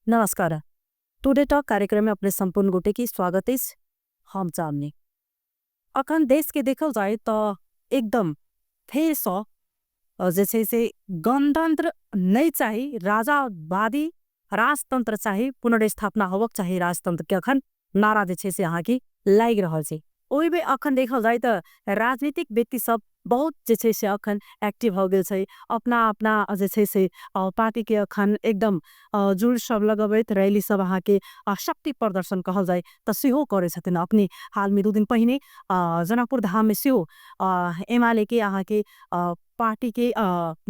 नमस्कार। Today talk कार्यक्रम में अपने संपूर्ण गोटे की स्वागत अछि। हम चांदनी। अखन देश के देखल जाय तो एकदम फेर सँ जे छै से गणतंत्र नहीं चाही, राजावादी राजतंत्र चाही, पुनर्स्थापना होबक चाही राजतंत्र के अखन नारा जे छै से अहाँ की लागि रहल छै। ओहिमे अखन देखल जाय तो राजनीतिक व्यक्ति सब बहुत जे छै से अखन एक्टिव हो गेल छै, अपना अपना जे छै से पार्टी के अखन एकदम जुल सब लगबैत रैली सब अहाँ के शक्ति प्रदर्शन कहल जाय तो सेहो करै छथिन। अपने हाल में 2 दिन पहिने जनकपुर धाम में सेहो एमाले के अहाँ के पार्टी के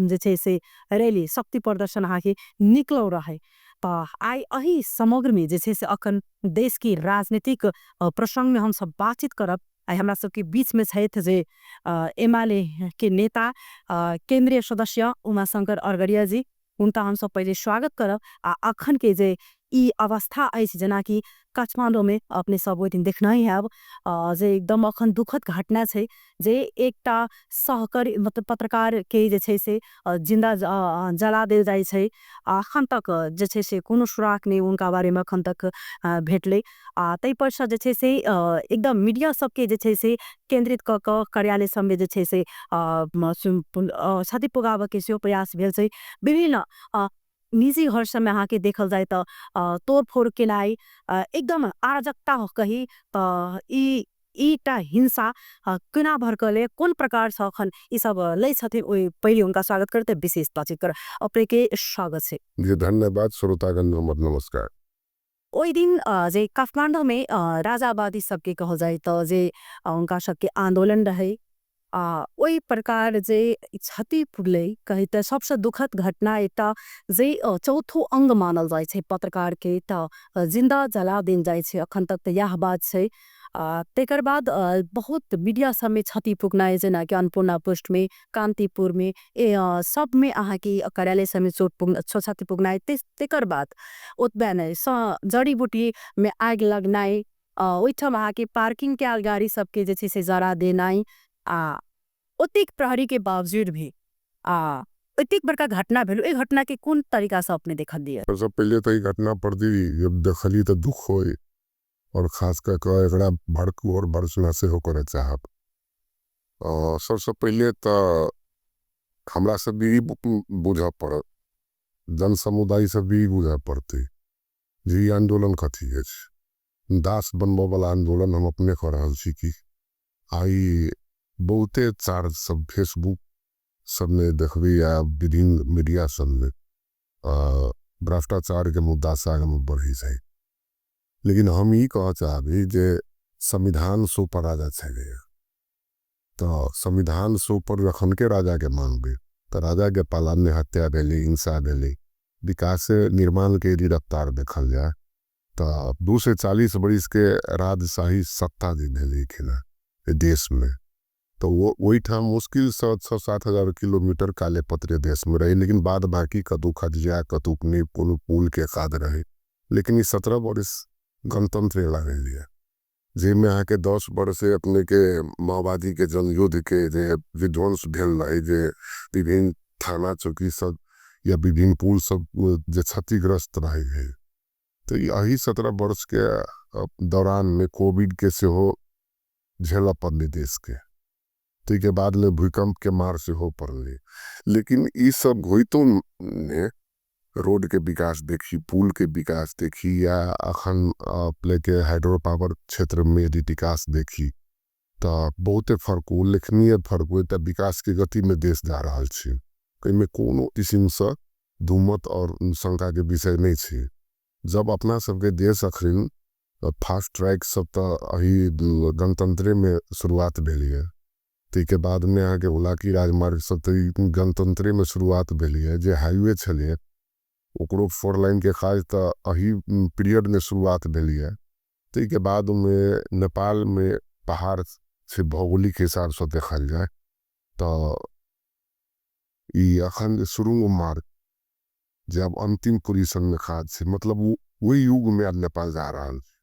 जे छै से रैली शक्ति प्रदर्शन अहाँ के निकलो रहे। तो आइ अही समग्र में जे छै से अखन देश की राजनीतिक प्रसंग में हम सब बातचीत करब। आइ हमरा सबके बीच में छथि जे एमाले के नेता केंद्रीय सदस्य उमाशंकर अरगरिया जी, उनका हम सब पहले स्वागत करब। आ अखन के जे ई अवस्था अछि जेना कि काठमांडू में अपने सब ओहि दिन देखना ही हैब जे एकदम अखन दुखद घटना छै जे एकटा सहकर्मी मतलब पत्रकार के जे छै से जिंदा जला देल जाइ छै। अखन तक जे छै से कोनो सुराग नहीं उनका बारे में अखन तक भेटलै। आ तै पर से जे छै से एकदम मीडिया सबके जे छै से केंद्रित क क कार्यालय सब में जे छै से क्षति पुगाबऽ के सेहो प्रयास भेल छै। विभिन्न निजी घर सब में अहाँ के देखल जाय तो तोड़फोड़ केनाइ एकदम अराजकता कही तो ई हिंसा केना भड़कले कोन प्रकार से अखन ई सब लै छथिन, ओहि पहिले उनका स्वागत करते विशेष बातचीत कर अपने के स्वागत छै। जी धन्यवाद। श्रोतागण नमस्कार। ओहि दिन जे काठमांडू में राजावादी सबके कहल जाय तो जे उनका सबके आंदोलन रहे ओहि प्रकार जे क्षति पुगलै कही तो सबसे दुखद घटना एकटा जे चौथो अंग मानल जाइ छै पत्रकार के, तो जिंदा जला देल जाइ छै अखन तक तो यह बात छै। तेकर बाद बहुत मीडिया सब में क्षति पुगनाइ जेना कि अन्नपूर्णा पोस्ट में, कांतिपुर में, सब में अहाँ की कार्यालय सब में चोट क्षति पुगनाइ। तेकर बाद ओतबे नहीं जड़ी बूटी में आग लगनाइ, ओहिठाम अहाँ के पार्किंग के गाड़ी सबके जे छै से जरा देनाइ, आ ओतेक प्रहरी के बावजूद भी ओतेक बड़का घटना भेल। ओहि घटना के कोन तरीका से अपने देखल दिए? सबसे पहले तो ई घटना प्रति जब देखली तो दुख होई और खास करके एकरा भड़कू और भर्सना सेहो करे चाहब। सबसे पहले तो हमरा सब भी बुझऽ पड़त, जन समुदाय सब भी बुझऽ पड़तै जे ई आंदोलन कथी अछि। दास बनबऽ वाला आंदोलन हम अपने कऽ रहल छी कि आइ बहुते चार्ज सब फेसबुक सब में देखबी या विभिन्न मीडिया सब में भ्रष्टाचार के मुद्दा से आगे में बढ़ी छै। लेकिन हम ई कह चाहबी जे संविधान से ऊपर राजा छलै, तो संविधान से ऊपर जखन के राजा के मानबे तो राजा के पालन में हत्या भेलै, हिंसा भेलै। विकास निर्माण के यदि रफ्तार देखल जाय तो 2 से 40 बरिस के राजशाही सत्ता जे भेलै देश में, तो वो वहीठाम मुश्किल से 6-7 हजार किलोमीटर काले पत्रे देश में रहे, लेकिन बाद बाकी कतहु खजिया कतहु नहीं कोनो पुल के काज रहे। लेकिन 17 बरिस गणतंत्र लागल जाहिमे अहाँके 10 वर्ष अपने के माओवादी के जनयुद्ध के जे विध्वंस भेल रहे, जे विभिन्न थाना चौकी सब या विभिन्न पुल सब जे क्षतिग्रस्त रहे है, तो यही 17 वर्ष के दौरान में कोविड के सेहो झेलऽ पड़लै देश के, ताहिके बाद में भूकंप के मार सेहो पड़लै। लेकिन ई सब होइतो ने रोड के विकास देखी, पुल के विकास देखी, या अखन अपने के हाइड्रो पावर क्षेत्र में यदि विकास देखी तो बहुते फर्क, उल्लेखनीय फर्क हुए। तऽ विकास के गति में देश जा रहल छै, एहिमे कोनो किसिमसँ दुमत और शंका के विषय नहीं छै। जब अपना सबके देश अखन फास्ट ट्रैक सब तऽ अही गणतंत्रे में शुरुआत भेलैए, ताहिके बाद में अहाँके हुलाकी राजमार्ग सब तऽ गणतंत्रे में शुरुआत भेलैए। जे हाईवे छलैए ओकरो 4 लाइन के काज तऽ अही पीरियड में शुरुआत भेलैए। ताहिके बाद में नेपाल में पहाड़ से भौगोलिक हिसाब से देखल जाय तऽ ई अखन सुरुंग मार्ग जब अंतिम पोजीशन में काज छै, मतलब वही युग में आब नेपाल जा रहल छै।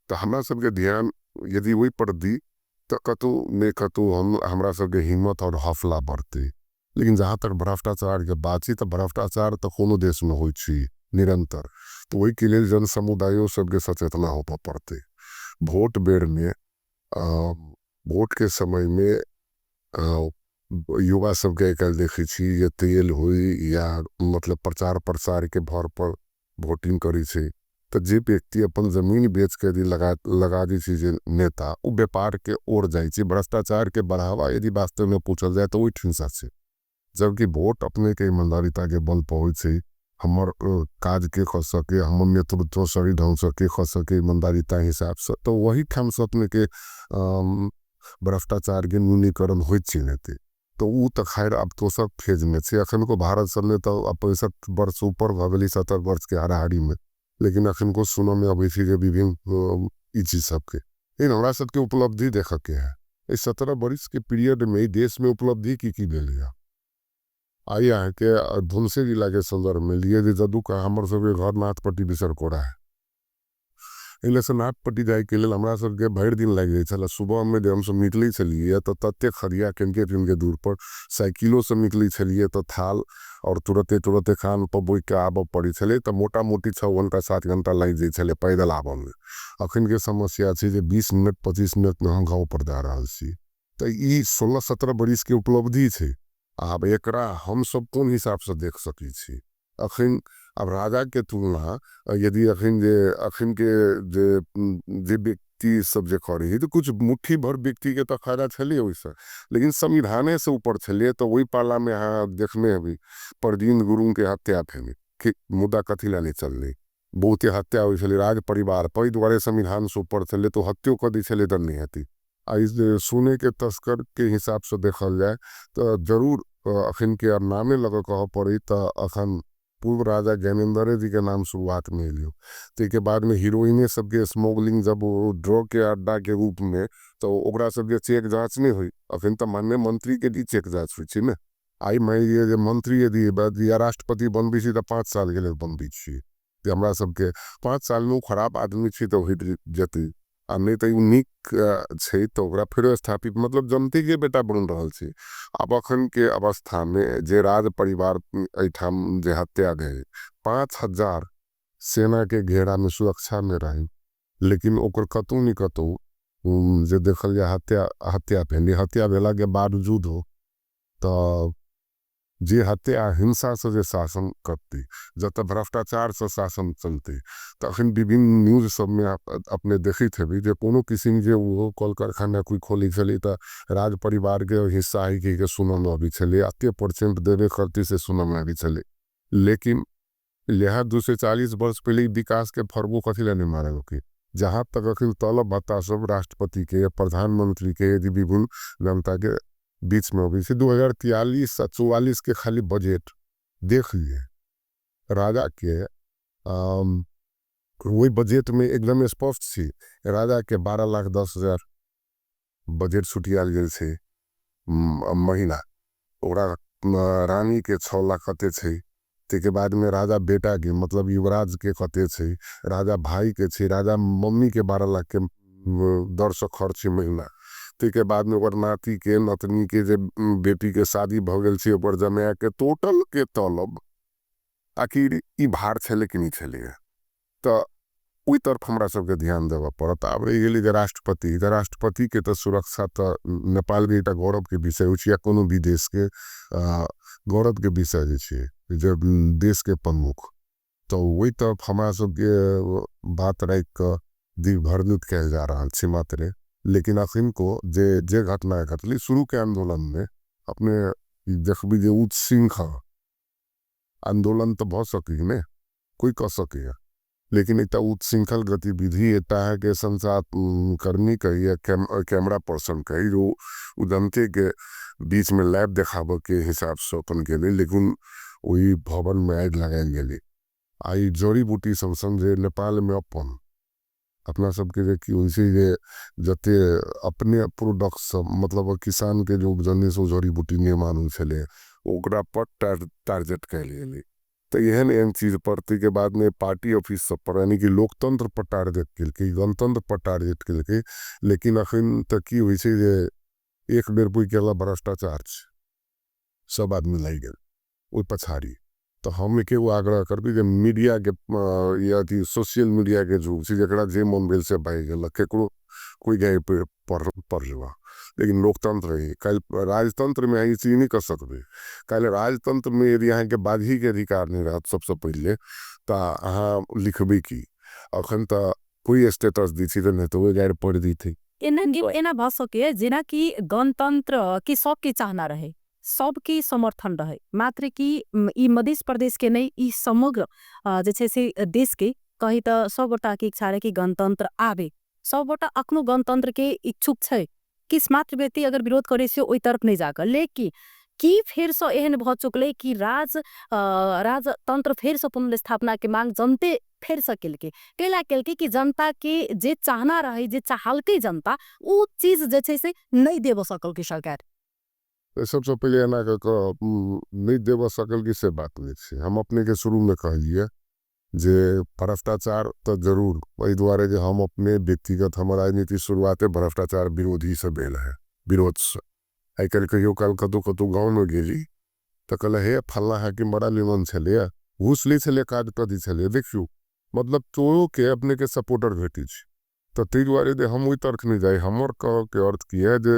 तऽ हमरा सबके ध्यान यदि ओहि पर दी तऽ कतहु ने कतहु हम हमरा सबके हिम्मत और हौसला बढ़तै। लेकिन जहाँ तक भ्रष्टाचार के बात छै तऽ भ्रष्टाचार तऽ कोनो देश में होइ छै निरंतर, तऽ ओहिके लेल जन समुदायो सबके सचेतना होबऽ पड़तै। भोट बेरमे भोटके समयमे युवा सबके आइ काल्हि देखै छी जे तेल होइ या मतलब प्रचार प्रसारके भर पर वोटिंग करै छै। तऽ जे व्यक्ति अपन जमीन बेच के यदि लगा लगा दै छै जे नेता, ओ व्यापार के ओर जाइ छै। भ्रष्टाचार के बढ़ावा यदि वास्तव मे पूछल जाय तऽ ओहिठामसँ छै। जबकि वोट अपने के ईमानदारिता के बल पर होइ छै। हमर काज के कऽ सकै, हमर नेतृत्व सही ढंगसँ के कऽ सकै ईमानदारिता हिसाबसँ, तऽ ओहिठामसँ अपने के भ्रष्टाचार के न्यूनीकरण होइत छै हेतै। तऽ ओ तऽ खैर आब दोसर फेजमे छै। एखनको भारत सबमे तऽ 65 वर्ष ऊपर भऽ गेलै, 70 वर्षके हाराहारीमे, लेकिन एखनको सुनऽमे अबै छै जे विभिन्न ई चीज सबके। लेकिन हमरा सबके उपलब्धि देखऽके है, एहि 17 वर्षके पीरियडमे एहि देशमे उपलब्धि की की भेलै। आइ अहाँके धुनसे जिलाके सन्दर्भमे लिअ जे जदुका हमर सबके घर नाथपट्टी बिसरकोरा है। एहि से नाथपट्टी जाइके लेल हमरा सबके भरि दिन लागि जाइ छलै। सुबहमे जे हमसब निकलै छलियै तऽ तते खदिया कनिके कनिके दूर पर, साइकिलोसँ निकलै छलियै तऽ थाल आओर तुरते तुरते कान पर बोहिके आबऽ पड़ै छलै। तऽ मोटा मोटी 6 घंटा 7 घंटा लागि जाइ छलै पैदल आबऽमे। अखनके समस्या छै जे 20 मिनट 25 मिनटमे हम गाँव पर जा रहल छी। तऽ ई 16-17 बरिसके उपलब्धि छै। आब एकरा हमसब कोन हिसाबसँ देख सकै छी? अखन आब राजाके तुलना यदि अखन जे अखनके जे जे व्यक्ति सब जे करै है, तऽ कुछ मुट्ठी भर व्यक्तिके तऽ फायदा छलै ओहिसँ, लेकिन संविधाने से ऊपर छलियै। तऽ ओहि पालामे अहाँ देखने हेबै प्रवीण गुरुङके हत्या भेलै, मुद्दा कथी लए नहि चललै? बहुते हत्या होइ छलै राज परिवार पर, दुआरे संविधानसँ ऊपर छलै तऽ हत्यो कऽ दै छलै तऽ नहि हेतै। आ सोनेके तस्करके हिसाबसँ देखल जाय तऽ जरूर अखनके आब नामे लऽ कऽ कहऽ पड़ै तऽ अखन पूर्व राजा ज्ञानेन्द्रे जीके नाम शुरुआतमे एलै। ताहिके बादमे हीरोइने सबके स्मगलिंग जब ओ ड्रगके अड्डाके रूपमे, तऽ ओकरा सबके चेक जाँच नहि होइ। अखन तऽ माननीय मंत्रीके भी चेक जाँच होइ छै ने। आइ मानि लिअ जे मंत्री यदि या राष्ट्रपति बनबै छै तऽ 5 सालके लेल बनबै छियै, जे हमरा सबके 5 सालमे ओ खराब आदमी छै तऽ हटि जेतै, आ नहि तऽ ओ नीक छै तऽ ओकरा फेरो स्थापित, मतलब जनतेके बेटा बनि रहल छै। आब अखनके अवस्थामे जे राज परिवार एहिठाम जे हत्या भेल, 5,000 सेनाके घेरामे सुरक्षामे रहै, लेकिन ओकर कतहु ने कतहु जे देखल जाय हत्या हत्या भेलै। हत्या भेलाके बावजूदो तऽ जे हत्या हिंसासँ जे शासन करतै, जतऽ भ्रष्टाचारसँ शासन चलतै, तऽ अखन विभिन्न न्यूज सबमे अपने देखैत हेबै जे कोनो किसिम जे ओहो कल कारखाना कोइ खोलै छलै तऽ राज परिवारके हिस्सा है के सुनऽमे अबै छलै, एते परसेंट देबे करतै से सुनऽमे अबै छलै। लेकिन इएह 240 वर्ष पहिले विकासके फरबो कथी लए नहि मारलकै? जहाँ तक अखन तलब भत्ता सब राष्ट्रपतिके या प्रधानमंत्रीके यदि विभिन्न जनताके बीचमे अबै छै, 2043 आ 44के खाली बजट देख लियै राजाके, ओहि बजटमे एकदम स्पष्ट छै, राजाके 12,10,000 बजट छुटियाल गेल छै महीना, ओकरा रानीके 6 लाख कते छै, ताहिके बादमे राजा बेटाके मतलब युवराजके कते छै, राजा भाइके छै, राजा मम्मीके 12 लाखके दरसँ खर्च छै महीना। ताहिके बादमे ओकर नातिके नतनीके जे बेटीके शादी भऽ गेल छै, ओकर जमायके टोटलके तलब। आखिर ई भार छलै कि नहि छलैए? तऽ ओहि तरफ हमरा सबके ध्यान देबऽ पड़त। आब रहि गेलै जे राष्ट्रपति, तऽ राष्ट्रपतिके तऽ सुरक्षा तऽ नेपालके एकटा गौरवके विषय होइ छै या कोनो भी देशके गौरवके विषय जे छै जे देशके प्रमुख, तऽ ओहि तरफ हमरा सबके बात राखि कऽ दिग्भ्रमित कयल जा रहल छै मात्रे। लेकिन अखनको जे जे घटना घटलै शुरूके आन्दोलनमे, अपने देखबै जे उच्छृंखल आन्दोलन तऽ भऽ सकैए ने, कोइ कऽ सकैए, लेकिन एकटा उच्छृंखल गतिविधि एकटा अहाँके संचारकर्मी कही या कैमरा पर्सन कही, ओ जनतेके बीचमे लाइव देखाबऽके हिसाबसँ अपन गेलै, लेकिन ओहि भवनमे आगि लगायल गेलै। आ ई जड़ी बूटी सन सन जे नेपालमे अपन अपना सबके जे की होइ छै जे जते अपने प्रोडक्ट सब, मतलब किसानके जे उपजने से जड़ी बूटी निर्माण होइ छलै, ओकरा पर टारगेट कयल गेलै। तऽ एहन एहन चीज पर, ताहिके बादमे पार्टी ऑफिस सब पर, यानी कि लोकतंत्र पर टारगेट केलकै, गणतंत्र पर टारगेट केलकै। लेकिन अखन तऽ की होइ छै जे एक बेर कोइ केला भ्रष्टाचार छै, सब आदमी लागि गेल ओहि पछाड़ी। तऽ हम एके गो आग्रह करबै जे मीडियाके या अथी सोशल मीडियाके युग छै, जकरा जे मन भेल से बाजि गेलक, केकरो कोइ गारि पढ़लक। लेकिन लोकतंत्र है, काल्हि राजतंत्रमे अहाँ ई चीज नहि कऽ सकबै। काल्हि राजतंत्रमे यदि अहाँके बाजहीके अधिकार नहि रहत सबसँ पहिले, तऽ अहाँ लिखबै की? अखन तऽ कोइ स्टेटस दै छै तऽ नेतवे गारि पढ़ि दैतै। एना एना भऽ सकैए जेनाकि गणतंत्र के सबके चाहना रहे, सबके समर्थन रहे, मात्र कि ई मध्य प्रदेश के नहि, ई समग्र जे छै से देश के कही तऽ सब गोटा के इच्छा रहे कि गणतंत्र आबे। सब गोटा अखनो गणतंत्र के इच्छुक छै, किछु मात्र व्यक्ति अगर विरोध करै छै ओहि तरफ नहि जाकऽ। लेकिन की फेरसँ एहन भऽ चुकलै कि राजतंत्र फेरसँ पुनर्स्थापना के मांग जनते फेरसँ केलकै? कैला केलकै कि जनता के जे चाहना रहे, जे चाहलकै जनता, ओ चीज जे छै से नहि देबऽ सकलकै सरकार। सबसँ पहिले एना कऽ कऽ नहि देबऽ सकलकै से बात नहि छै। हम अपनेके शुरूमे कहलियै जे भ्रष्टाचार तऽ जरूर, एहि दुआरे जे हम अपने व्यक्तिगत हमर राजनीति शुरुआते भ्रष्टाचार विरोधीसँ भेल है, विरोधसँ। आइ काल्हि कहियो काल कतहु कतहु गाँवमे गेली तऽ कहलक हे फल्लाँ हाकिम बड़ा निमन छलैए, घूस लै छलै, काज कऽ दै छलैए। देखियौ, मतलब चोरोके अपनेके सपोर्टर भेटै छै। तऽ ताहि दुआरे जे हम ओहि तर्क नहि जाइ, हमर कहऽके अर्थ की है जे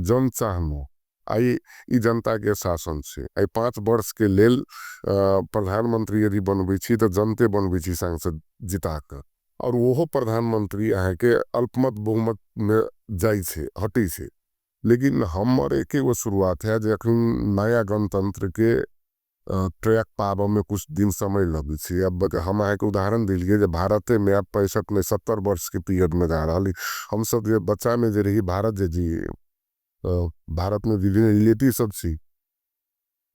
जन चाहनो आइ ई जनताके शासन छै। आइ 5 वर्षके लेल प्रधानमंत्री यदि बनबै छी तऽ जनते बनबै छी सांसद जिता कऽ, आओर ओहो प्रधानमंत्री अहाँके अल्पमत बहुमतमे जाइ छै, हटै छै। लेकिन हमर एके गो शुरुआत है जे अखन नया गणतंत्रके ट्रैक पाबऽमे कुछ दिन समय लगै छै। अब हम अहाँके उदाहरण देलियै जे भारतेमे आब 65 नहि 70 वर्षके पीरियडमे जा रहल। हमसब जे बच्चामे जे रही भारत जे जी भारतमे विभिन्न रिलेटिव सब छी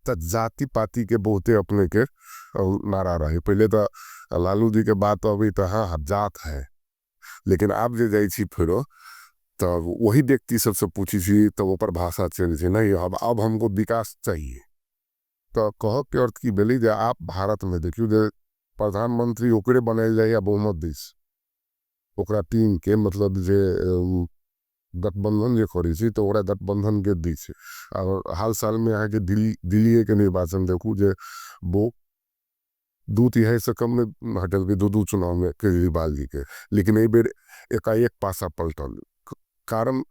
तऽ जाति पातिके बहुते अपनेके नारा रहे। पहिले तऽ लालू जी के बात अबै तऽ हाँ जात है, लेकिन आब जे जाइ छी फेरो तऽ वही व्यक्ति सबसे पूछै छी तऽ ओकर भाषा चेंज छै, नहीं अब हमको विकास चाहिए। तऽ कहऽके अर्थ की भेलै जे आप भारतमे देखियौ जे प्रधानमंत्री ओकरे बनायल जाइए बहुमत दै छै, ओकरा टीम के मतलब जे गठबंधन जे करै छै तऽ ओकरा गठबंधन के दै छै। आओर हाल सालमे अहाँके दिल्लीएके निर्वाचन देखू जे वो 2/3 से कम नहि हटेलकै 2-2 चुनावमे केजरीवाल जी के, लेकिन एहि बेर एकाएक पासा पलटल। कारण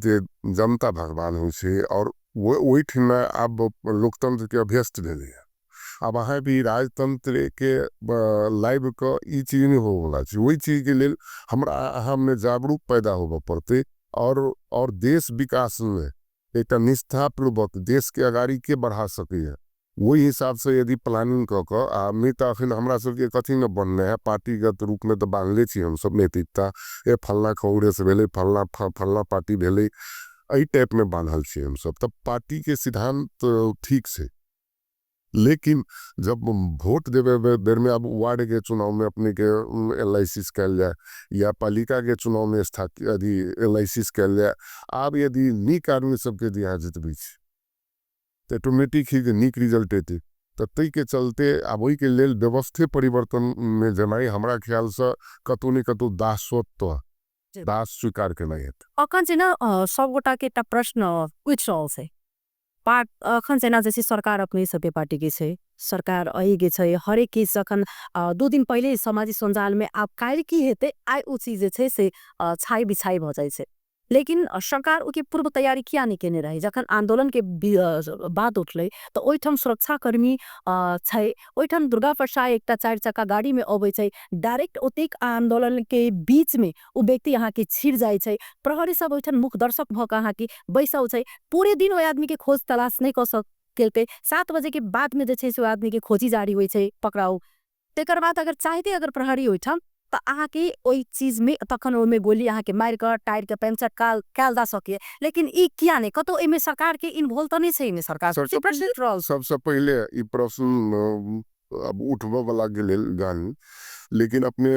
जे जनता भगवान होइ छै और ओहिठिना आब लोकतंत्र के अभ्यस्त भेलैए। आब अहाँ भी राजतंत्र के लाइव के ई चीज नहि होबऽवला छै। ओहि चीजके लेल हमरा अहाँमे जागरूक पैदा होबऽ पड़तै और देश विकासमे एकटा निष्ठापूर्वक देश के अगाड़ी के बढ़ा सकैए ओहि हिसाबसँ यदि प्लानिंग कऽ कऽ, आ नहि तऽ अखन हमरा सबके कथी ने बनले है, पार्टीगत रूपमे तऽ बान्हले छी हमसब नैतिकता, ए फल्लाँ कांग्रेस भेलै, फल्लाँ फल्लाँ पार्टी भेलै, एहि टाइपमे बान्हल छी हमसब। तऽ पार्टीके सिद्धांत ठीक छै, लेकिन जब वोट देवे बेरमे अब वार्ड के चुनाव में अपने के एल I कयल जाय या पालिका के चुनाव में अथी एल I कयल जाय, आब यदि नीक आदमी सबके यदि अहाँ जितबै छी तऽ ऑटोमेटिक ही नीक रिजल्ट एतै। तऽ ताहिके चलते आब ओहिके लेल व्यवस्थे परिवर्तनमे जेनाइ हमरा ख्यालसँ कतहु ने कतहु दासत्व दास स्वीकार केनाइ हेतै। अखन जे ने सब गोटा के एकटा प्रश्न उठि रहल छै, अखन जेना जैसे सरकार अपने सबके पार्टी के छै, सरकार अही के छै, हरेक चीज अखन 2 दिन पहिले सामाजिक सञ्जाल में आब काल्हि की हेतै आइ ओ चीज जे छै से छाई बिछाई भऽ जाइ छै। लेकिन सरकार ओके पूर्व तैयारी किया नहि केने रहे? जखन आंदोलन के बात उठलै तऽ ओहिठाम सुरक्षाकर्मी छै, ओहिठाम दुर्गा प्रसाद एकटा 4 चक्का गाड़ी में अबै छै, डायरेक्ट ओतेक आंदोलन के बीच में ओ व्यक्ति अहाँके छिर जाइ छै, प्रहरी सब ओहिठाम मुख दर्शक भऽ कऽ अहाँके बैसल छै, पूरे दिन ओहि आदमी के खोज तलाश नहि कऽ सकेलकै। 7 बजे के बाद में जे छै से ओहि आदमी के खोजी जारी होइ छै, पकड़ाउ। तकर बाद अगर चाहते अगर प्रहरी ओहिठाम तऽ अहाँके ओहि चीज में तखन ओहिमे गोली अहाँके मारि कऽ टायर के पंचर कयल जा सकैए। लेकिन ई किया नहि? कतौ एहिमे सरकार के इन्वॉल्व तऽ नहि छै? एहिमे सरकार सबसे पहिले ई प्रश्न अब उठबऽ वाला के लेल जानी, लेकिन अपने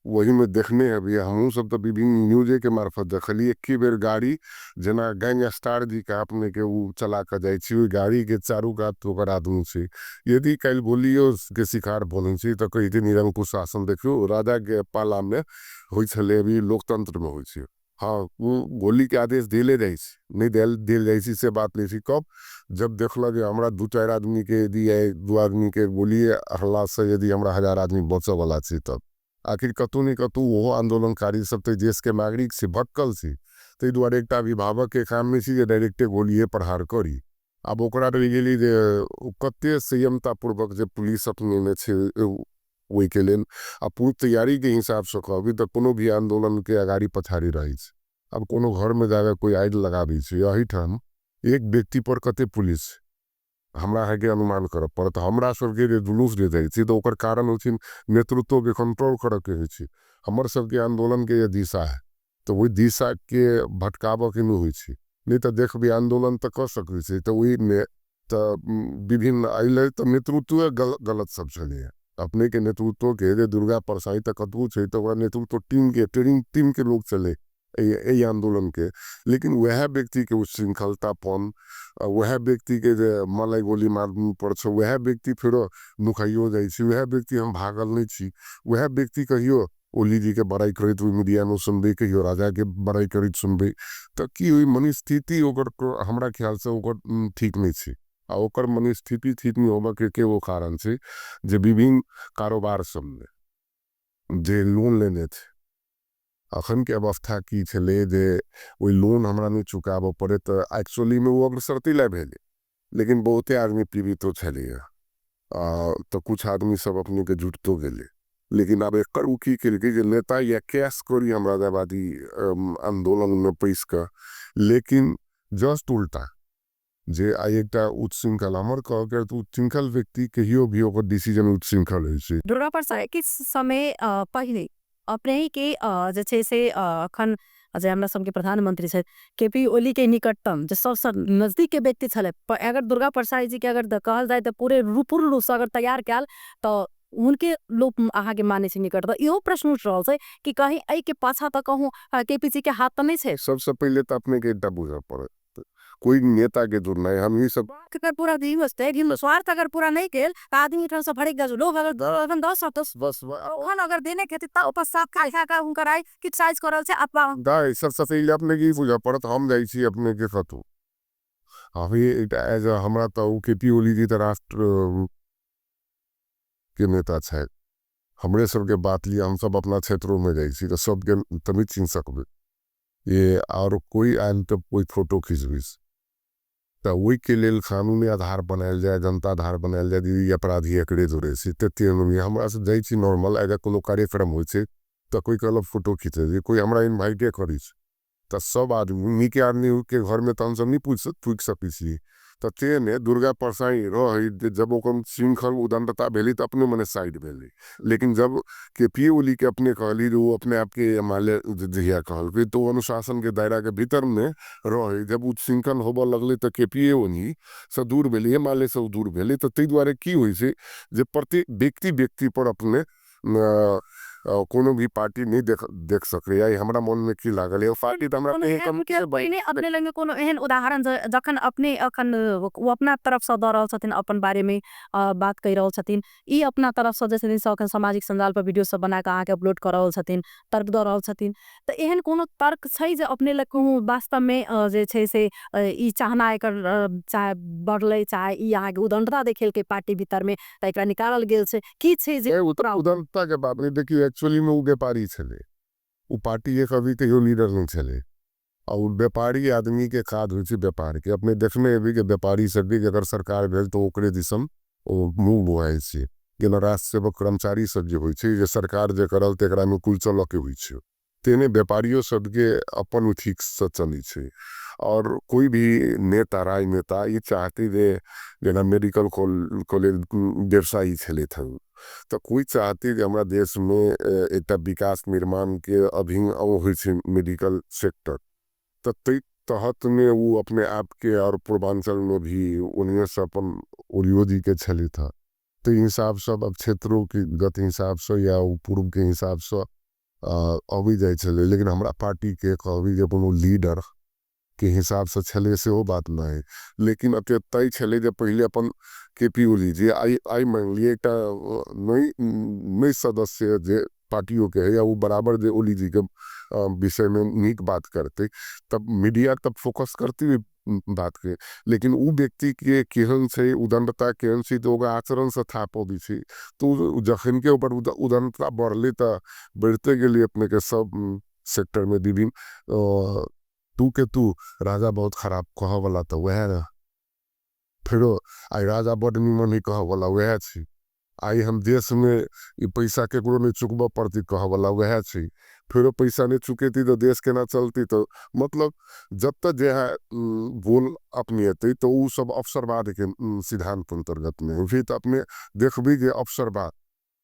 वही में देखने अभी हमहूँ सब तऽ विभिन्न न्यूजे के मार्फत देखलियै एके बेर गाड़ी जेना गैंगस्टार जी के अपने के उ चला कऽ जाइ छी, ओहि गाड़ी के चारू कात ओकर आदमी छै। यदि काल्हि गोलियो के शिकार बनै छै तऽ कहितै निरंकुश शासन देखियौ राजा के पाला में होइ छलै, अभी लोकतंत्र में होइ छै। हँ, ओ गोलीके आदेश देले जाइ छै, नहि देल जाइ छै से बात नहि छै। कब जब देखलक जे हमरा 2-4 आदमीके यदि 2 आदमीके गोली हल्लासँ यदि हमरा 1000 आदमी बचऽवला छै, तब आखिर कतहु ने कतहु ओहो आन्दोलनकारी सब तऽ देशके नागरिक छै, भटकल छै। ताहि दुआरे एकटा अभिभावकके काम नहि छै जे डायरेक्टे गोलिए प्रहार करी। आब ओकरा रहि गेली जे ओ कते संयमतापूर्वक जे पुलिस अपनेने छै ओहिके लेल आ पूर्व तैयारीके हिसाबसँ कहबी तऽ कोनो भी आन्दोलनके अगाड़ी पछाड़ी रहै छै। आब कोनो घरमे जाकऽ कोइ आगि लगाबै छै, एहिठाम एक व्यक्ति पर कते पुलिस, हमरा अहाँके अनुमान करऽ पड़त। हमरा सबके जे जुलूस जे जाइ छै तऽ ओकर कारण होइ छै नेतृत्वके कंट्रोल करऽके होइ छै। हमर सबके आन्दोलनके जे दिशा है तऽ ओहि दिशाके भटकाबऽके नहि होइ छै। नहि तऽ देखबै आन्दोलन तऽ कऽ सकै छै, तऽ ओहिमे तऽ विभिन्न एहि तऽ नेतृत्व गलत सब छलैए। अपनेके नेतृत्वके जे दुर्गा परसाई तऽ कतबो छै तऽ ओकरा नेतृत्व टीमके ट्रेनिंग टीमके लोक छलै एहि आन्दोलनके, लेकिन वएह व्यक्तिके उच्छृंखलतापन, वएह व्यक्तिके जे मलाई गोली मार पर छै, वएह व्यक्ति फेरो नुकाइयो जाइ छै, वएह व्यक्ति हम भागल नहि छी, वएह व्यक्ति कहियो ओली जीके बड़ाइ करैत ओहि मीडियामे सुनबै, कहियो राजाके बड़ाइ करैत सुनबै, तऽ की ओहि मनस्थिति ओकर हमरा ख्यालसँ ओकर ठीक नहि छै। आ ओकर मनस्थिति ठीक नहि होबऽके एगो कारण छै जे विभिन्न कारोबार सबमे जे लोन लेने छै, अखनके अवस्था की छलै जे ओहि लोन हमरा नहि चुकाबऽ पड़े तऽ एक्चुअलीमे ओ अग्रसरती लए भेलै, लेकिन बहुते आदमी पीड़ितो छलैए, तऽ कुछ आदमी सब अपनेके जुटतो गेलै। लेकिन आब एकर ओ की केलकै जे नेता या कैश करी हम राजावादी आन्दोलनमे पैस कऽ, लेकिन जस्ट उल्टा जे आइ एकटा उच्छृंखल, हमर कहके तऽ उच्छृंखल व्यक्ति कहियो भी ओकर डिसीजन उच्छृंखल होइ छै। दुर्गा प्रसाद किछु समय पहिले अपने के जे छै से अखन जे हमरा सबके प्रधानमंत्री छथि के पी ओली के निकटतम जे सबसँ नजदीक के व्यक्ति छलै, अगर दुर्गा प्रसाद जी के अगर कहल जाय तऽ पूरे पूर्ण रूपसँ अगर तैयार कयल तऽ हुनके लोक अहाँके मानै छै निकटतम। इहो प्रश्न उठि रहल छै कि कहीं एहिके पाछा तऽ कहूँ के पी जी के हाथ तऽ नहि छै? सबसँ पहिले तऽ अपने के एकटा बुझऽ पड़त, कोई नेता के जुड़नाइ हम ई सब अगर पूरा स्वार्थ अगर पूरा नहीं गेल तऽ आदमी एहिठाम से भड़कि जाइ छै। लोग अगर 10 बस ओहन अगर देने के तऽ ओकर साथ खा खा कऽ हुनकर आइ क्रिटिसाइज कर रहल छै अफवाह। दाइ सबसँ पहिले अपने के ई बुझऽ पड़त, हम जाइ छी अपने के कतहु अभी एकटा एज हमरा तऽ ओ के पी ओली जी तऽ राष्ट्र के नेता छथि, हमरे सबके बात लिअ, हमसब अपना क्षेत्रोमे जाइ छी तऽ सबके तऽ नहि चिन्ह सकबै ये, आओर कोइ आयल तऽ कोइ फोटो खिचबै, तऽ ओहिके लेल कानूनी आधार बनायल जाय, जनता आधार बनायल जाय, ई अपराधी एकरे जोड़े छै। तऽ हमरा सब जाइ छी नॉर्मल अगर कोनो कार्यक्रम होइ छै तऽ कोइ कहलक फोटो खिचै, कोइ हमरा इन्वाइटे करै छै तऽ सब आदमी नीके आदमीके घरमे तऽ हमसब नहि पूछि सकै छी। तऽ तेहने दुर्गा परसाई रहै, जब ओकर श्रृंखल उदंडता भेलै तऽ अपने मने साइड भेलै, लेकिन जब के पी ओली के अपने कहली ओ अपने आपके एमाले जहिया कहलकै तऽ ओ अनुशासन के दायरा के भीतर में रहै। जब उच्छृंखल होबऽ लगलै तऽ के पी ओली से दूर भेलै, एमाले से दूर भेलै। तऽ ताहि दुआरे की होइ छै जे प्रत्येक व्यक्ति व्यक्ति पर अपने कोनो भी पार्टी नहीं देख सकैया। हमरा मन में की लागल है पार्टी तऽ हमरा पहिने अपने लग कोनो एहन उदाहरण जखन अपने अखन ओ अपना तरफसँ दऽ रहल छथिन, अपन बारे में बात कहि रहल छथिन, ई अपना तरफसँ जे छथिन से अखन सामाजिक सञ्जाल पर वीडियो सब बना कऽ अहाँके अपलोड कऽ रहल छथिन, तर्क दऽ रहल छथिन, तऽ एहन कोनो तर्क छै जे अपने लग कहूँ वास्तवमे जे छै से ई चाहना एकर चाहे बढ़लै, चाहे ई अहाँके उदंडता देखेलकै पार्टी भीतरमे तऽ एकरा निकालल गेल छै, की छै जे उदंडता के बात नहीं। देखियौ एक्चुअली में ओ व्यापारी छलै, ओ पार्टी के कभी कहियो लीडर नहीं छलै, आ ओ व्यापारी आदमी के काज होइ छै व्यापार के। अपने देखने हेबै कि व्यापारी सब भी अगर सरकार भेल तऽ ओकरे दिसन ओ मुँह बोआइ छै। जेना राष्ट्र सेवक कर्मचारी सब जे होइ छै जे सरकार जे करल तकरा अनुकूल चलऽ के होइ छै, तेहने व्यापारियो सबके अपन ठीकसँ चलै छै। और कोई भी नेता राजनेता ई चाहते जे जेना मेडिकल कॉलेज व्यवसायी छलथि हन तऽ कोइ चाहते जे हमरा देशमे एकटा विकास निर्माणके अभिन्न अंग होइ छै मेडिकल सेक्टर, तऽ ताहि तहतमे ओ अपने आपके और पूर्वांचलमे भी ओहिसँ अपन ओलियो जीके छलथि हँ, ताहि हिसाबसँ अब क्षेत्रोके गति हिसाबसँ या ओ पूर्वके हिसाबसँ अबै जाइ छलै। लेकिन हमरा पार्टीके कहबै जे कोनो लीडर के हिसाबसँ छलै सेहो बात नहि, लेकिन अते तय छलै जे पहिले अपन के पी ओली जी आइ मानि लिअ एकटा नई सदस्य जे पार्टियों के है या ओ बराबर जे ओली जी के विषय में नीक बात करते तब मीडिया तब फोकस करती हुई बात के, लेकिन उ व्यक्ति के केहन छै, उदंडता केहन छै, तऽ ओकर आचरण से थाह पबै छै। तो जखन के ऊपर उदंडता बढ़ले तऽ बढ़ते गेली अपने के सब सेक्टर में विभिन्न तू के तू राजा बहुत खराब कह वाला तऽ वएह रह, फेरो आइ राजा बड निमन है कह वाला वएह छै, आइ हम देश में ई पैसा केकरो नहीं चुकबऽ पड़ती कह वाला वएह छै, फेरो पैसा नहीं चुकेती तऽ देश केना चलती। तो मतलब जब तक जे है बोल अपने एतै तो उ सब अवसरवाद के सिद्धांत अंतर्गत में फिर तो अपने देखबी जे अवसरवाद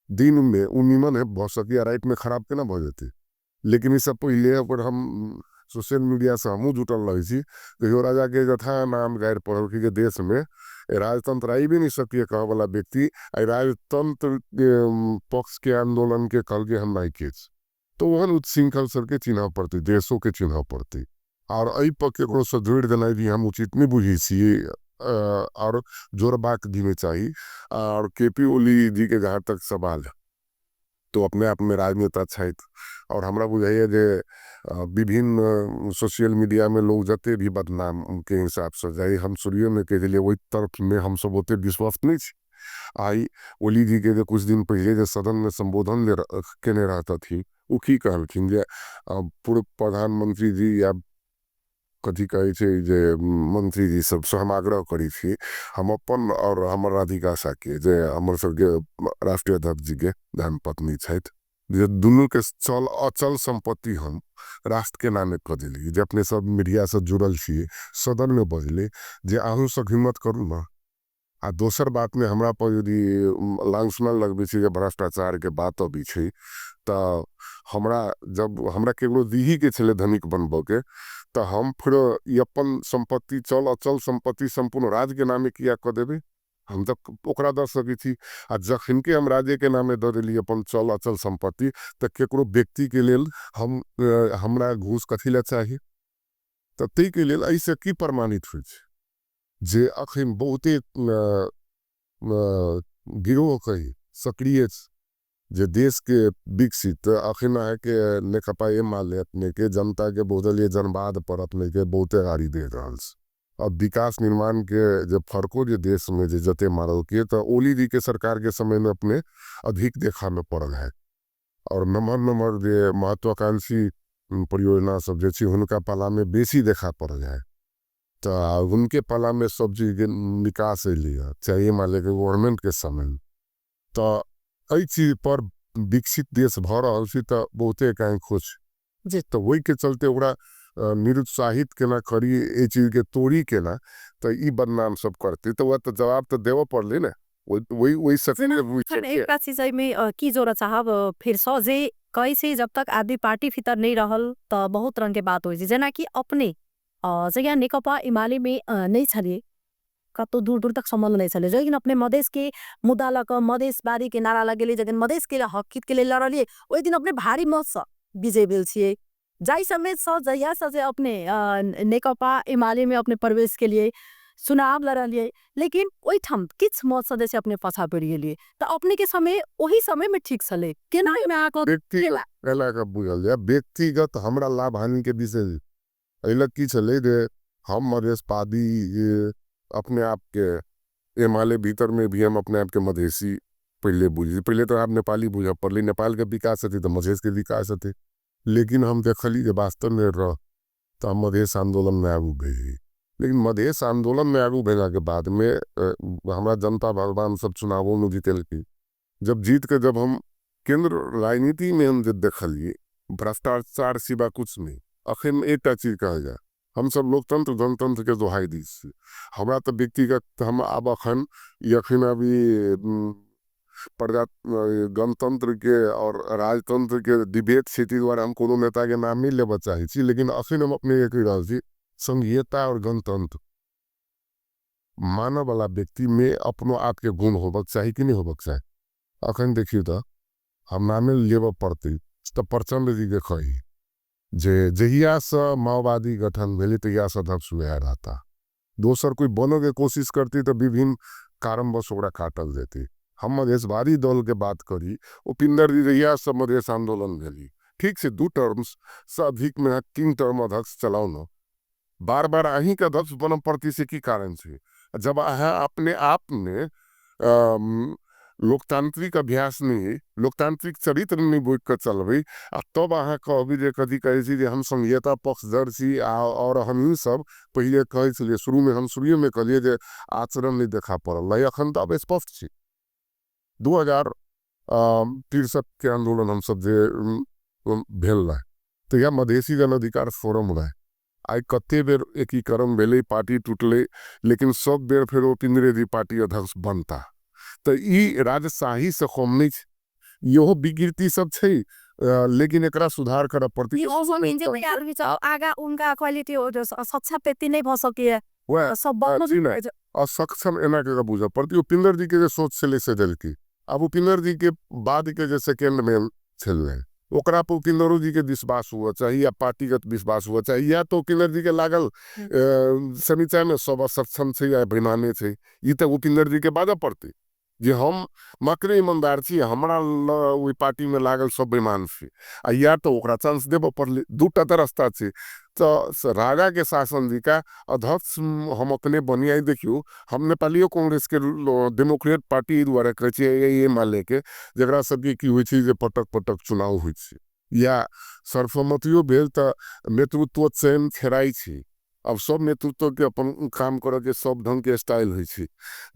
दिन में उ निमन है भऽ सकिया राति में खराब केना भऽ जेतै। लेकिन ई सब पहिले पर हम सोशल मीडिया से हमहूँ जुटल रहै छी, कहियो राजा के जथा नाम गारि पड़ल कि जे देश में राजतंत्र आई भी नहीं सकिए कह वाला व्यक्ति आई राजतंत्र के पक्ष के आंदोलन के कहल हम नहीं के, तो ओहन उच्छृंखल सबके चिन्ह पड़तै, देशों के चिन्ह पड़तै। और एहि पर केकरो से जोड़ि देनाइ भी हम उचित नहीं बुझै छियै और जोड़बाक भी नहीं चाही। और के पी ओली जी के जहाँ तक सवाल है तो अपने आप में राजनेता छथि और हमरा बुझाइए जे विभिन्न सोशल मीडिया में लोग जते भी बदनाम के हिसाब से जाइ, हम शुरुए में कह दिलियै ओहि तर्क में हम सब ओते विश्वस्त नहीं छी। आइ ओली जी के जे कुछ दिन पहले जे सदन में संबोधन केने रहतथिन, ओ की कहलखिन जे पूर्व प्रधानमंत्री जी या कथी कहै छै जे मंत्री जी सबसँ हम आग्रह करै छी, हम अपन और हमर राधिका साके जे हमर सबके राष्ट्रीय अध्यक्ष जी के धर्मपत्नी छथि, जे दुनू के चल अचल संपत्ति हम राष्ट्र के नामे कऽ देली। जे अपने सब मीडिया से जुड़ल छी सदन में बजले जे अहूँ सब हिम्मत करू ना। आ दोसर बात में हमरा पर यदि लांछना लगबै छै जे भ्रष्टाचार के बात अबै छै तऽ हमरा जब हमरा केकरो दीही के छलै धनिक बनबऽ के तऽ हम फेर ई अपन संपत्ति चल अचल संपत्ति संपूर्ण राज्य के नामे किया कऽ देबै, हम तऽ ओकरा दऽ सकै छी। आ जखन के हम राज्य के नामे दऽ देली अपन चल अचल संपत्ति तऽ केकरो व्यक्ति के लेल हम हमरा घूस कथी लए चाही। तऽ ताहिके लेल एहिसँ की प्रमाणित होइ छै जे अखन बहुते गिरोह कही सक्रिय जे देश के विकसित अखन अहाँके नेकपा एमाले अपने के जनता के बहुदलीय जनवाद पर अपने के बहुते गाड़ी दे रहल छै। अब विकास निर्माण के जे फर्को जे देश में जे जते मारल के तऽ ओली जी के सरकार के समय में अपने अधिक देखा में पड़ल है। और नमहर नमहर जे महत्वाकांक्षी परियोजना सब जे छै हुनका पाला में बेसी देखा पड़ल है। तऽ हुनके पाला में सब चीज के विकास एलै है, चाहे एमाले के गवर्नमेंट के समय में। तऽ एहि चीज पर विकसित देश भऽ रहल छै तऽ बहुते एकाएक खुश जी। तऽ ओहिके चलते ओकरा निरुत्साहित केना करी, एहि चीज के तोड़ी केना, तऽ ई बदनाम सब करतै तऽ वह तऽ जवाब तऽ देबऽ पड़लै ने। वही सर एकटा चीज एहिमे की जोड़ऽ चाहब फिर सँ जे कहै छै जब तक आदमी पार्टी भीतर नहीं रहल तऽ बहुत रंग के बात होइ छै। जेनाकि अपने जहिया नेकपा एमाले में नहीं छलियै, कतौ दूर दूर तक संबंध नहीं छलै, लेकिन अपने मधेश के मुद्दा लऽ कऽ मधेशवादी के नारा लगेलियै, जखन मधेश के हक हित के लेल लड़लियै ओहि दिन अपने भारी मत सँ विजय भेल छियै। जाहि समय सँ जहिया सँ जे अपने नेकपा एमाले में अपने प्रवेश केलियै, चुनाव लड़लियै, लेकिन ओहिठाम किछु मत सँ जे छै अपने पाछा पड़ि गेलियै। तऽ अपने के समय ओहि समय में ठीक छलै, केना एहिमे अहाँके व्यक्ति बुझल जाय व्यक्तिगत हमरा लाभ हानि के विषय एहि लए की छलै जे हम मधेशवादी अपने आप के एमाले भीतर में भी हम अपने आप के मधेशी पहले बुझी, पहले तो आप नेपाली बुझऽ पड़लै, नेपाल के विकास हेतै तऽ मधेश के विकास हेतै। लेकिन हम देखली जे वास्तव में रह तऽ हम मधेश आंदोलन में आगू भेली, लेकिन मधेश आंदोलन में आगू भेला के बाद में हमरा जनता भगवान सब चुनावों में जीतेलखिन। जब जीत के जब हम केंद्र राजनीति में हम जब देखलिए भ्रष्टाचार सिवा कुछ नहीं। अखन एकटा चीज कहल जाय, हम सब लोकतंत्र गणतंत्र के दोहाई दै छी। हमरा तऽ व्यक्तिगत हम आब अखन अखन अभी प्रजा गणतंत्र के और राजतंत्र के डिबेट छै, ताहि दुआरे हम कोनो नेता के नाम नहीं लेबऽ चाहै छी, लेकिन अखन हम अपने कहि रहल छी संघीयता और गणतंत्र मानऽ वाला व्यक्ति में अपनो आप के गुण होबक चाही कि नहीं होबक चाही। अखन देखियौ तऽ हम नामे लेबऽ पड़तै तऽ प्रचंड जी के कही जे जहिया से माओवादी गठन भेलै तहिया से अध्यक्ष वएह रहता, दोसर कोई बनऽ के कोशिश करती तऽ विभिन्न कारणवश ओकरा काटल जेतै। हम मधेशवादी दलके बात करी, उपिन्दर जी जहियासँ मधेश आन्दोलन भेली, ठीक छै, 2 टर्म्ससँ अधिकमे 3 टर्म अध्यक्ष चलाउ ने, बार बार अहीँके अध्यक्ष बनऽ पड़तै से की कारण छै? जब अहाँ अपने आपमे लोकतांत्रिक अभ्यास नहि है, लोकतांत्रिक चरित्र नहि बोलि कऽ चलबै, आ तब अहाँ कहबै जे कथी कहै छी जे हम संघीयता पक्षधर छी। आ आओर हमही सब पहिले कहै छलियै, शुरूमे हम शुरुएमे कहलियै जे आचरण नहि देखा पड़ल रहै, एखन तऽ आब स्पष्ट छै। 2063 के आन्दोलन हमसब जे भेल रहै, तऽ इएह मधेसी जन अधिकार फोरम रहै। आइ कते बेर एकीकरण भेलै, पार्टी टूटलै, लेकिन सब बेर फेर उपिन्द्रे जी पार्टी अध्यक्ष बनता। तऽ ई राजशाहीसँ कम नहि छै, इहो विकृति सब छै, लेकिन एकरा सुधार करऽ पड़तै। आगा उनका क्वालिटी सक्षम व्यक्ति नहि भऽ सकैए, सब असक्षम एना कऽ बुझऽ पड़तै। उपिन्द्र जी के जे सोच छलै से देलकै। आब उपिन्द्र जी के बाद के जे सेकेंड मेन छलै ओकरा पर उपिन्द्रो जी के विश्वास हुअ चाही या पार्टीगत विश्वास हुअ चाही, या तऽ उपिन्द्र जी के लागल समीचामे सब असक्षम छै या बेमाने छै, ई तऽ उपिन्द्र जी के बाजऽ पड़तै जे हम मात्र ईमानदार छी, हमरा ओहि पार्टीमे लागल सब बेमान छै, आ या तऽ ओकरा चांस देबऽ पड़लै। दूटा तऽ रास्ता छै। तऽ राजाके शासन जिका अध्यक्ष हम अपने बनियाइ। देखियौ, हम नेपालियो कांग्रेसके डेमोक्रेट पार्टी दुआरे कहै छियै एमाले के, जकरा सबके की होइ छै जे पटक पटक चुनाव होइ छै या सर्वसम्मतियो भेल तऽ नेतृत्व चयन खेराइ छै। अब सब नेतृत्व के अपन काम करऽ के सब ढंग के स्टाइल होइ छै,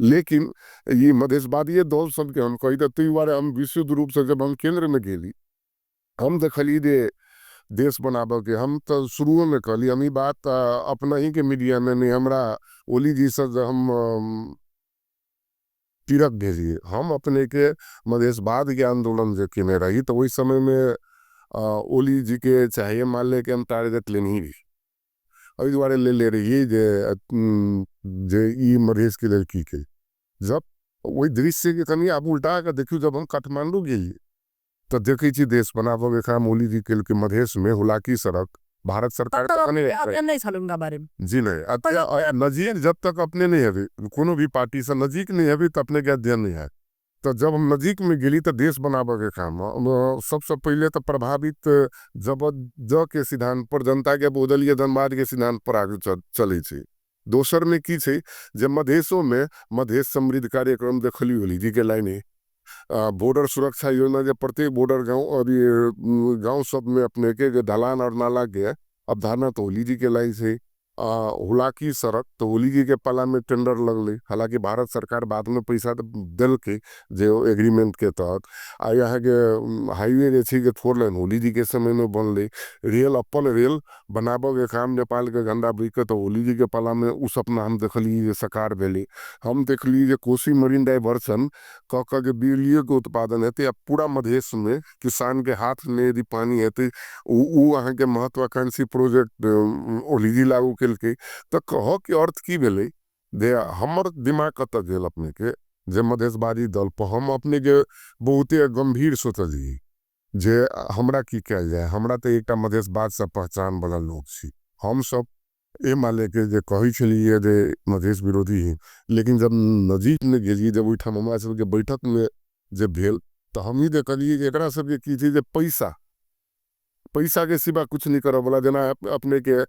लेकिन ई मधेशवादीय दल सबके हम कही तऽ ताहि दुआरे हम विशुद्ध रूपसँ जब हम केन्द्रमे गेली हम देखलियै जे देश बनाबऽके, हम तऽ शुरुओमे कहली, हम ई बात अपनहीके मीडियामे नहि, हमरा ओली जीसँ हम तिरक भेजिए, हम अपनेके मधेशवादके आन्दोलन जे केने रही तऽ ओहि समयमे ओली जीके चाहे एमालेके हम टारगेट लेनही रही। एहि दुआरे लेले रहियै जे ई मधेशके लेल की केलकै। जब ओहि दृश्यके कनि आब उल्टा कऽ देखियौ, जब हम काठमाण्डू गेलियै तऽ देखै छी देश बनाबऽके काम ओली जी केलकै। मधेशमे हुलाकी सड़क भारत सरकार नहि छल हुनका बारेमे जी नहि, नजीक जब तक अपने नहि हेबै, कोनो भी पार्टीसँ नजीक नहि हेबै तऽ अपनेके अध्ययन नहि हैत। तऽ जब हम नजीकमे गेली तऽ देश बनाबऽके काम सबसँ पहिले तऽ प्रभावित जब ज के सिद्धांत पर जनताके बहुदलीय धनबादके सिद्धांत पर आगू चलै छै। दोसरमे की छै जे मधेशोमे मधेश समृद्ध कार्यक्रम देखली ओली जी के लाइने, बॉर्डर सुरक्षा योजना जे प्रत्येक बॉर्डर गाँव और गाँव सबमे अपने के जे ढलान और नाला के अवधारणा तऽ ओली जी के लाइन छै। हुलाकी सड़क तऽ ओली जी के पालामे टेंडर लगलै, हालांकि भारत सरकार बादमे पैसा देलकै जे एग्रीमेंट के तहत। आ यहाँके हाईवे जे छै जे 4 लाइन ओली जी के समयमे बनलै। रेल अपन रेल बनाबऽके काम नेपालके झंडा बुझिके तऽ ओली जी के पालामे ओ सपना हम देखलियै जे साकार भेलै। हम देखलियै जे कोसी मरीन डाइवर्सन कऽ कऽ जे बिजलियोके उत्पादन हेतै आ पूरा मधेशमे किसानके हाथमे यदि पानि हेतै, ओ अहाँके महत्वाकांक्षी प्रोजेक्ट ओली जी लागू केलकै। तऽ कहऽके अर्थ की भेलै जे हमर दिमाग कतऽ गेल अपनेके जे मधेशवादी दल पर हम अपनेके बहुते गंभीर सोचलियै जे हमरा की कयल जाय। हमरा तऽ एकटा मधेशवादसँ पहचान वाला लोक छी, हमसब एमालेके जे कहै छलियै जे मधेश विरोधी है, लेकिन जब नजीकमे गेलियै, जब ओहिठाम हमरा सबके बैठकमे जे भेल तऽ हमही देखलियै जे एकरा सबके की छै जे पैसा पैसा के सिवा कुछ नहीं करऽ वाला। जेना अपने के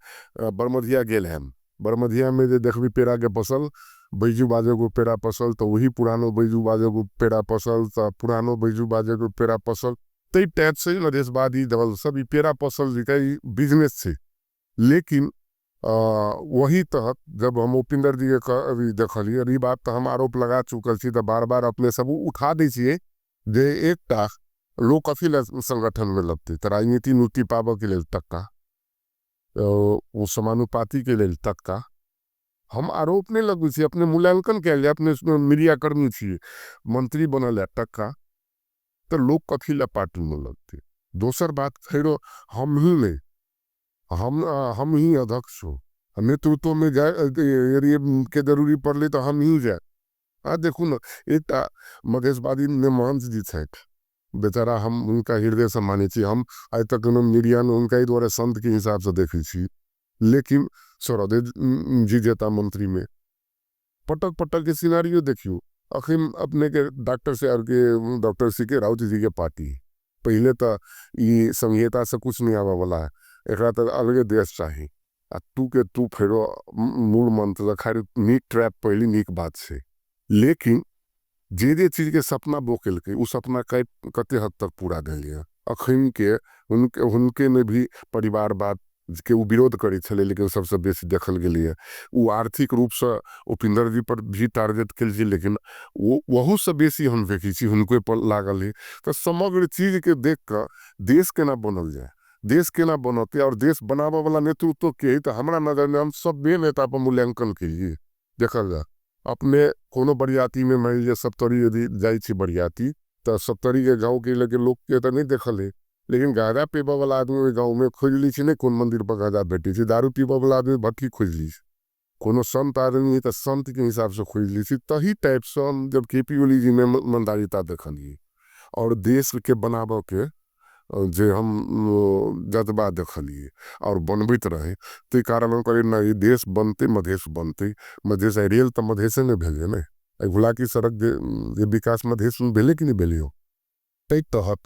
बरमधिया गेल हन, बरमधिया में जे देखबी पेड़ा के फसल, बैजू बाजे को पेड़ा फसल, तऽ वही पुरानो बैजू बाजे को पेड़ा फसल, तऽ पुरानो बैजू बाजे को पेड़ा फसल, तै टाइप से मधेशवादी दल सब ई पेड़ा फसल जे ई बिजनेस छै। लेकिन वही तहत जब हम उपिंदर जी के अभी देखलियै, और ई बात तऽ हम आरोप लगा चुकल छी तऽ बार बार अपने सब उठा दै छियै जे एकटा लोक कथी लए संगठन में लगतै तऽ राजनीति नुक्ति पाबऽ के लेल टक्का, ओ समानुपाती के लेल टक्का। हम आरोप नहि लगबै छी, अपने मूल्यांकन कयल जाय, अपने मीडियाकर्मी छियै, मंत्री बनल है टक्का, तऽ लोक कथी लए पार्टी में लगतै। दोसर बात फेरो हम ही नहीं, हम ही अध्यक्ष हो, नेतृत्व में जाए के जरूरी पड़लै तऽ हम ही जाए। आ देखू ने, एकटा मधेशवादी महंत जी छथि बेचारा, हम हुनका हृदय से मानै छी, हम आइ तक मीडिया में हुनका एहि दुआरे संत के हिसाब से देखै छी। लेकिन शरदे जी जेता मंत्री में पटक पटक के सिनारियो देखियौ, अखन अपनेके डॉक्टर से के डॉक्टर सी के राउत जी के पार्टी पहिले तऽ ई संघीयता से कुछ नहीं आबे वाला है, एकरा तऽ अलगे देश चाही। आ तू के तू फेरो मूल मंत्र खाली नीक ट्रैप पहली नीक बात छै, लेकिन जे जे चीज के सपना बो केलकै ओ सपना कते हद तक पूरा भेलैए। अखन के हुनके में भी परिवारवाद के ओ विरोध करै छलै, लेकिन सबसँ बेसी देखल गेलैए। ओ आर्थिक रूपसँ उपेंद्र जी पर भी टारगेट केलकै, लेकिन ओ ओहूसँ बेसी हम देखै छी हुनके पर लागल है। तऽ समग्र चीज के देख कऽ देश केना बनल जाय, देश केना बनतै और देश बनाबऽ वाला नेतृत्व के है, तऽ हमरा नजर में हम सभे नेता पर मूल्यांकन केलिए। देखल जाय अपने कोनो बरियाती में मान लीजिए सप्तरी यदि जाइ छी बरियाती तऽ सप्तरी के गाँव के लेके लोक के तऽ नहीं देखल है, लेकिन गांजा पीबऽ वाला आदमी ओहि गाँव में खोजि लै छै, नहि कोन मंदिर पर गांजा भेटै छै, दारू पीबऽ वाला आदमी भट्ठी खोजि लै छै, कोनो संत आदमी है तऽ संत के हिसाब से खोजि लै छै। तही टाइप से हम जब के पी ओली जी में ईमानदारिता देखलिए और देश के बनाबऽ के जे हम जज्बा देखलिए और बनबैत रहे, ताहि कारण हम कहलिए नहि देश बनतै, मधेश बनतै। मधेश रेल तऽ मधेशे में भेलै ने, एहि हुलाकी सड़क जे विकास मधेश में भेलै कि नहि भेलै, ताहि तहत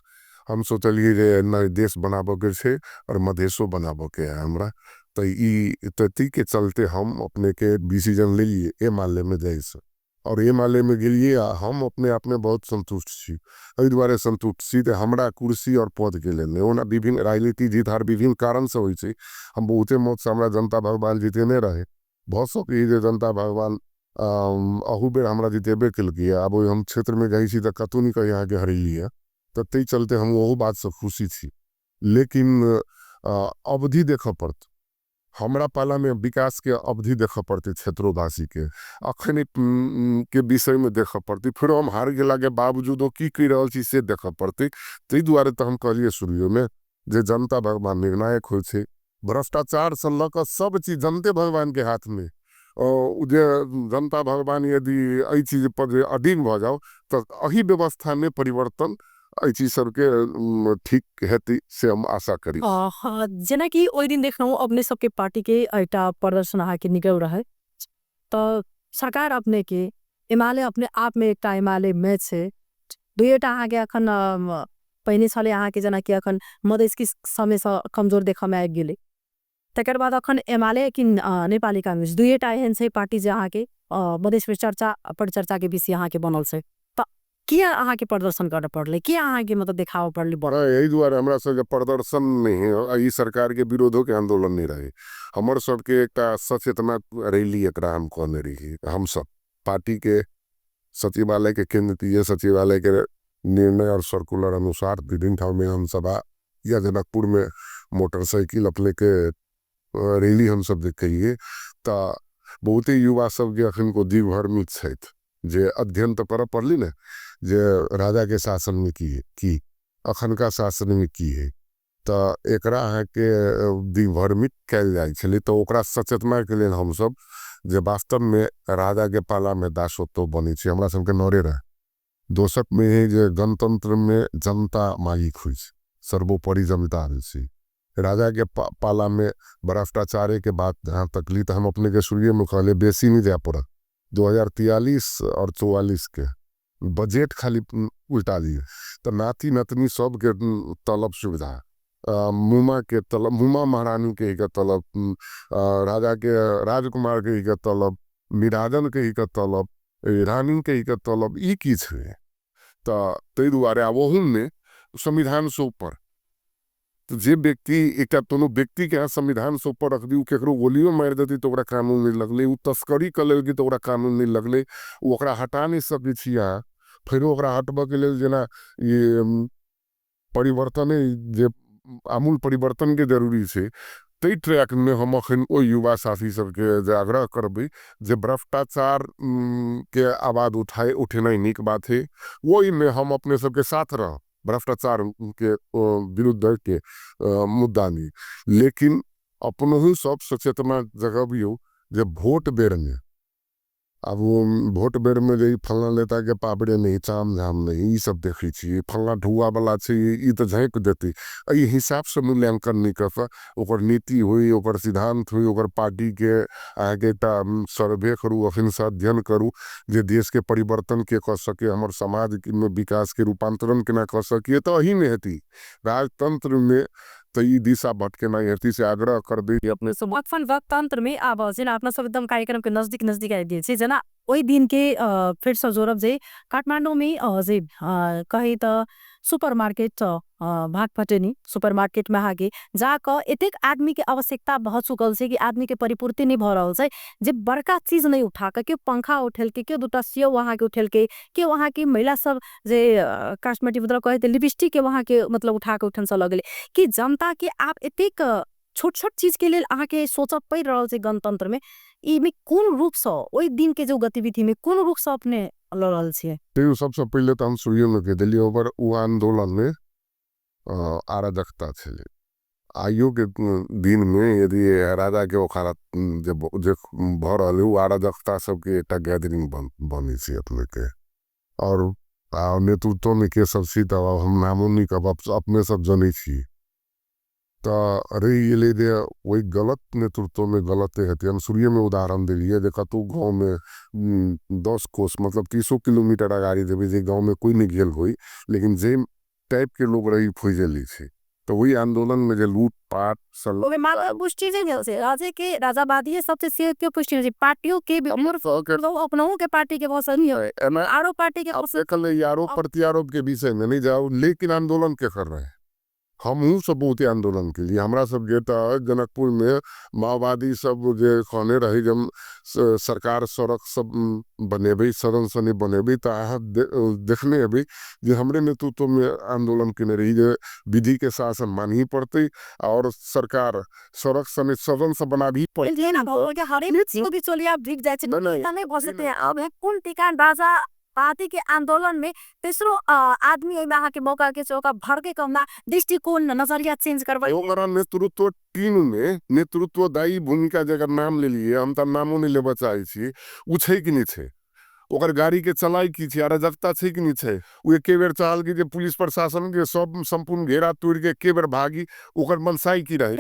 हम सोचलिए जे नहि देश बनाबऽ के छै और मधेशो बनाबऽ के है हमरा। तऽ ई ताहि के चलते हम अपने के डिसीजन लेलिए एमाले में जाइसँ, और एमाले में गेलिए आ हम अपने आप में बहुत संतुष्ट छी। एहि दुआरे संतुष्ट छी जे हमरा कुर्सी और पद के लेल नहि, ओना विभिन्न राजनीति जीत हार विभिन्न कारण से होइ छै। हम बहुते मत से हमरा जनता भगवान जीतेने रहे, भऽ सकैए जे जनता भगवान अहू बेर हमरा जितेबे केलकै। आब ओहि हम क्षेत्र में जाइ छी तऽ कतहु नहि कहीं अहाँके हरेलियै, तऽ ताहि चलते हम ओहू बातसँ खुशी छी। लेकिन अवधि देखऽ पड़तै, हमरा पाला में विकास के अवधि देखऽ पड़तै, क्षेत्रोवासी के अखन के विषय में देखऽ पड़तै, फेरो हम हार गेला के बावजूदो की कहि रहल छी से देखऽ पड़तै। ताहि दुआरे तऽ हम कहलियै शुरुए में जे जनता भगवान निर्णायक होइ छै, भ्रष्टाचार से लऽ कऽ सब चीज जनते भगवान के हाथ में। जे जनता भगवान यदि एहि चीज पर जे अडिग भऽ जाओ तऽ एहि व्यवस्था में परिवर्तन एहि चीज सबके ठीक हेतै से हम आशा करी। जेनाकि ओहि दिन देखलहुँ अपने सबके पार्टी के एकटा प्रदर्शन अहाँके निकल रहे, तऽ सरकार अपने के एमाले अपने आप में एकटा एमाले में छै, दुइटा अहाँके अखन पहिने छलै अहाँके जेनाकि अखन मधेश के समयसँ कमजोर देखऽ में आबि गेलै, तकर बाद अखन एमाले कि नेपाली कांग्रेस दुइटा एहन छै पार्टी जे अहाँके मधेश में चर्चा परिचर्चा के विषय अहाँके बनल छै, तऽ किया अहाँके प्रदर्शन करऽ पड़लै, किया अहाँके मतलब देखाबऽ पड़लै? एहि दुआरे हमरा सबके प्रदर्शन नहीं है, ई सरकार के विरोधो के आंदोलन नहीं रहे, हमर सबके एकटा सचेतना रैली एकरा हम कहने रही। हम सब पार्टी के सचिवालय के केंद्रीय सचिवालय के निर्णय और सर्कुलर अनुसार विभिन्न ठाउँ में हम सभा या जनकपुर में मोटरसाइकिल अपने के रैली हम सब देखिए। तऽ बहुते युवा सबके अखन को दिग्भ्रमित छथि जे अध्ययन तऽ करऽ पड़ली ने जे राजा के शासन में की है, की अखनका शासन में की है, तऽ एकरा अहाँके दिग्भ्रमित कयल जाइ छलै। तऽ ओकरा सचेतना के लेल हमसब जे वास्तव में राजा के पाला में दासत्व बनै छै, हमरा सबके नरे रहे। दोसर में है जे गणतंत्र में जनता मालिक होइ छै, सर्वोपरि जनता होइ छै। राजा के पाला में भ्रष्टाचारे के बात जहाँ तक ली तऽ हम अपने के शुरुए में कहलिए बेसी नहीं जाय पड़त, 2043 और 44 के बजट खाली उल्टा दिए तऽ नाती नतनी सबके तलब सुविधा, मुमा के तलब, मुमा महारानी के ही तलब, राजा के राजकुमार के ही तलब, निराजन के ही तलब, रानी के ही तलब, ई की छै? तऽ ताहि दुआरे आब ओहूमे संविधान से ऊपर जे व्यक्ति एकटा कोनो व्यक्ति के अहाँ संविधान से ऊपर रख दियौ, केकरो गोलियो मारि देतै तऽ ओकरा कानून नहि लगलै, ओ तस्करी कऽ लेलकै तऽ ओकरा कानून नहि लगलै, ओ ओकरा हटा नहि सकै छी अहाँ। फेरो ओकरा हटबऽके लेल जेना ई परिवर्तने जे आमूल परिवर्तन के जरूरी छै, ताहि ट्रैकमे हम अखन ओहि युवा साथी सबके जे आग्रह करबै जे भ्रष्टाचार के आवाज उठेनाइ नीक बात है, ओहिमे हम अपने सबके साथ रहब भ्रष्टाचार के विरुद्ध के मुद्दा में। लेकिन अपनहु सब सचेतना जगबियौ जे वोट बेर में आब ओ भोट बेरमे जे ई फल्लाँ नेताके पावरे नहि, चाम झाम नहि, ई सब देखै छियै, फल्लाँ ढुआवला छै, ई तऽ झाँपि देतै। एहि हिसाबसँ मूल्यांकन नहि कऽ कऽ ओकर नीति होइ, ओकर सिद्धांत होइ, ओकर पार्टीके अहाँके एकटा सर्वे करू, अखनसँ अध्ययन करू जे देशके परिवर्तन के कऽ सकै, हमर समाजमे विकासके रूपांतरण केना कऽ सकिए, तऽ एहिमे हेतै। राजतंत्रमे तऽ ई दिशा भटकेनाइ हेतै, से आग्रह करबै। अपने सब अपन लोकतंत्र में आब जेना अपना सब एकदम कार्यक्रम के नजदीक नजदीक आबि गेल छी, जेना ओहि दिन के फिर से जोड़ब जे काठमांडू में जे कही तऽ super market Bhatbhateni super market में अहाँके जाकऽ एतेक आदमी के आवश्यकता भऽ चुकल छै कि आदमी के परिपूर्ति नहि भऽ रहल छै, जे बड़का चीज नहि उठा कऽ केओ पंखा उठेलकै, केओ दूटा सेव अहाँके उठेलकै, केओ अहाँके महिला सब जे कॉस्मेटिक मतलब कहै लिपस्टिक के अहाँके मतलब उठा कऽ उठन से लऽ गेलै, कि जनता के आब एतेक छोट छोट चीज के लेल अहाँके सोचऽ पड़ि रहल छै गणतंत्र में, ई में कोन रूप सँ ओहि दिन के जो गतिविधि में कोन रूप सँ अपने लऽ रहल छियै? तैयो सबसँ पहिले तऽ हम शुरुएमे कहि देलियै, ओकर ओ आन्दोलनमे अराजकता छलै। आइयोके दिनमे यदि राजाके ओखाड़ा जे भऽ रहल है, ओ अराजकता सबके एकटा गैदरिंग बनै छै अपनेके। और नेतृत्वमे के सब छी तऽ हम नामो नहि कहब, अपने सब जनै छी। तऽ रहि गेलै जे ओहि गलत नेतृत्वमे गलते हेतै। हम शुरुएमे उदाहरण देलियै जे कतहु गाँवमे 10 कोस मतलब 30 किलोमीटर अगाड़ी जेबै, जे गाँवमे कोइ नहि गेल होइ, लेकिन जे टाइपके लोग रही खोजि लै छै। तऽ ओहि आन्दोलनमे जे लूटपाट ओहिमे मात्र पुष्टि नहि भेल छै राजे के, राजावादीए सबसे से के पुष्टि होइ छै, पार्टियों के अपनहु के पार्टी के बहुत आरो पार्टी के देखल आरोप प्रत्यारोप के विषय में नहीं जाओ, लेकिन आंदोलन के कर रहे हैं। हमहूँ सब बहुते आंदोलन के लिए, हमरा सबके तऽ जनकपुर में माओवादी सब जे कहने रही जब सरकार सड़क सब बनेबै, सदन से नहि बनेबै, तऽ अहाँ देखने हेबै जे हमरे नेतृत्व में आंदोलन केने रही जे विधि के शासन मानही पड़तै और सरकार सड़क समेत सदन सब बनाबही पड़तै। कोन टिकान राजा पार्टी के आंदोलन में तेसरो आदमी ओहिमे अहाँके मौका के चौका भड़के कमना दृष्टिकोण नजरिया चेंज करबै। ओकरा नेतृत्व टीम में नेतृत्वदायी भूमिका जकर नाम लेलिए, हम तऽ नामो नहि लेबऽ चाहै छी, ओ छै कि नहि छै? ओकर गाड़ी के चलाइ की छै, अराजकता छै कि नहि छै? ओ एके बेर चाहल कि जे पुलिस प्रशासन के सब सम्पूर्ण घेरा तोड़ि के एके बेर भागी, ओकर मनसाई की रहै?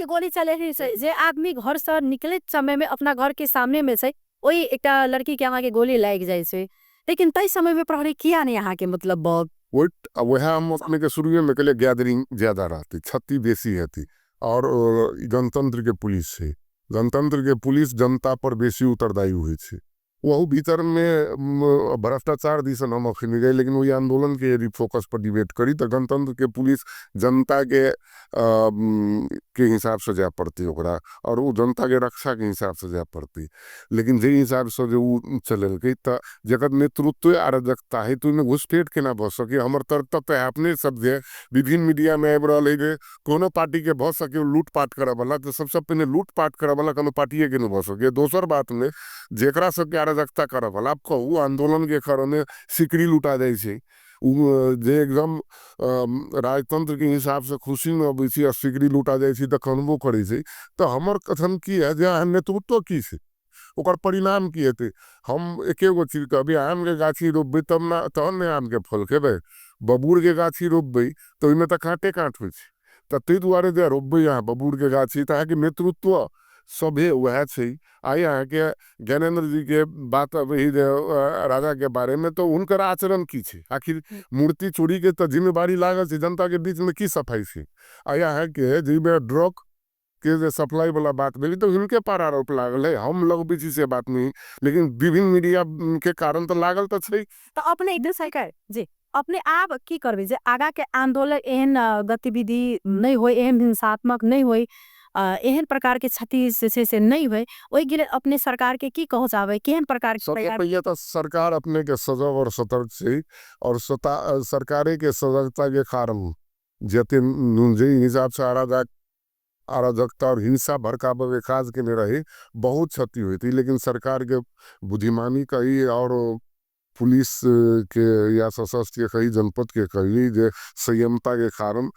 गोली चले छै जे आदमी घर से निकलैत समय में अपना घर के सामने में छै, ओहि एकटा लड़की के अहाँके गोली लागि जाइ छै, लेकिन ताहि समय में प्रहरी किया नहीं अहाँके मतलब वएह हम अपने के शुरुए में कहलिए गैदरिंग ज्यादा रहतै, क्षति बेसी हेतै। और गणतंत्र के पुलिस छै, गणतंत्र के पुलिस जनता पर बेसी उत्तरदायी होइ छै। ओहू भीतर में भ्रष्टाचार दिसन हम अखन जाइ, लेकिन ओहि आंदोलन के यदि फोकस पर डिबेट करी तऽ गणतंत्र के पुलिस जनता के हिसाब से जाय पड़तै ओकरा, और ओ जनता के रक्षा के हिसाब से जाय पड़तै। लेकिन जे हिसाब से जे ओ चलेलकै तऽ जकर नेतृत्व अराजकता है, तऽ ओहिमे घुसपैठ केना भऽ सकै? हमर तर्क तऽ अपने सब जे विभिन्न मीडिया में आबि रहल है जे कोनो पार्टी के भऽ सके लूटपाट करऽ वाला, तऽ सबसँ पहिने लूटपाट करऽ वाला कोनो पार्टिए के नहि भऽ सकै। दोसर बात में जेकरा सबके अराजकता करऽ वाला, आब कहू आंदोलन के कारण सिकरी लूटा जाइ छै, जे एकदम राजतंत्र के हिसाब से खुशी में अबै छै आ सिकरी लूटा जाइ छै तऽ कनबो करै छै। तऽ हमर कथन की है जे अहाँ नेतृत्व की छै, ओकर परिणाम की हेतै? हम एके गो चीज कहबै, आम के गाछी रोपबै तब ने, तहन ने आम के फल खेबै। बबूर के गाछी रोपबै तऽ ओहिमे तऽ काँटे काँट होइ छै। तऽ ताहि दुआरे जे रोपबै अहाँ बबूर के गाछी तऽ अहाँके नेतृत्व सभे वएह छै। आइ अहाँके ज्ञानेन्द्र जी के बात अबै जे राजा के बारे में, तऽ हुनकर आचरण की छै? आखिर मूर्ति चोरी के तऽ जिम्मेवारी लागल छै, जनता के बीच में की सफाई छै? आइ अहाँके जाहिमे ड्रग के जे सप्लाई वाला बात भेलै तऽ हुनके पर आरोप लागल है, हम लगबै छी से बात नहीं, लेकिन विभिन्न मीडिया के कारण तऽ लागल तऽ छै। तऽ अपने एकदम सरकार जी अपने आब की करबै जे आगा के आंदोलन एहन गतिविधि नहीं होय, एहन हिंसात्मक नहीं होय, एहन प्रकार के क्षति से से नहीं होय, ओहि के अपने सरकार के की कहऽ चाहबै, केहन प्रकार के? पहिले तऽ सरकार अपने के सजग और सतर्क छै, और सरकारे के सजगता के कारण जते जे हिसाब से अराजकता और हिंसा भड़काबे के काज केने रही, बहुत क्षति होती। लेकिन सरकार के बुद्धिमानी कही और पुलिस के या सशस्त्र के कही, जनपद के कही, जे संयमता के कारण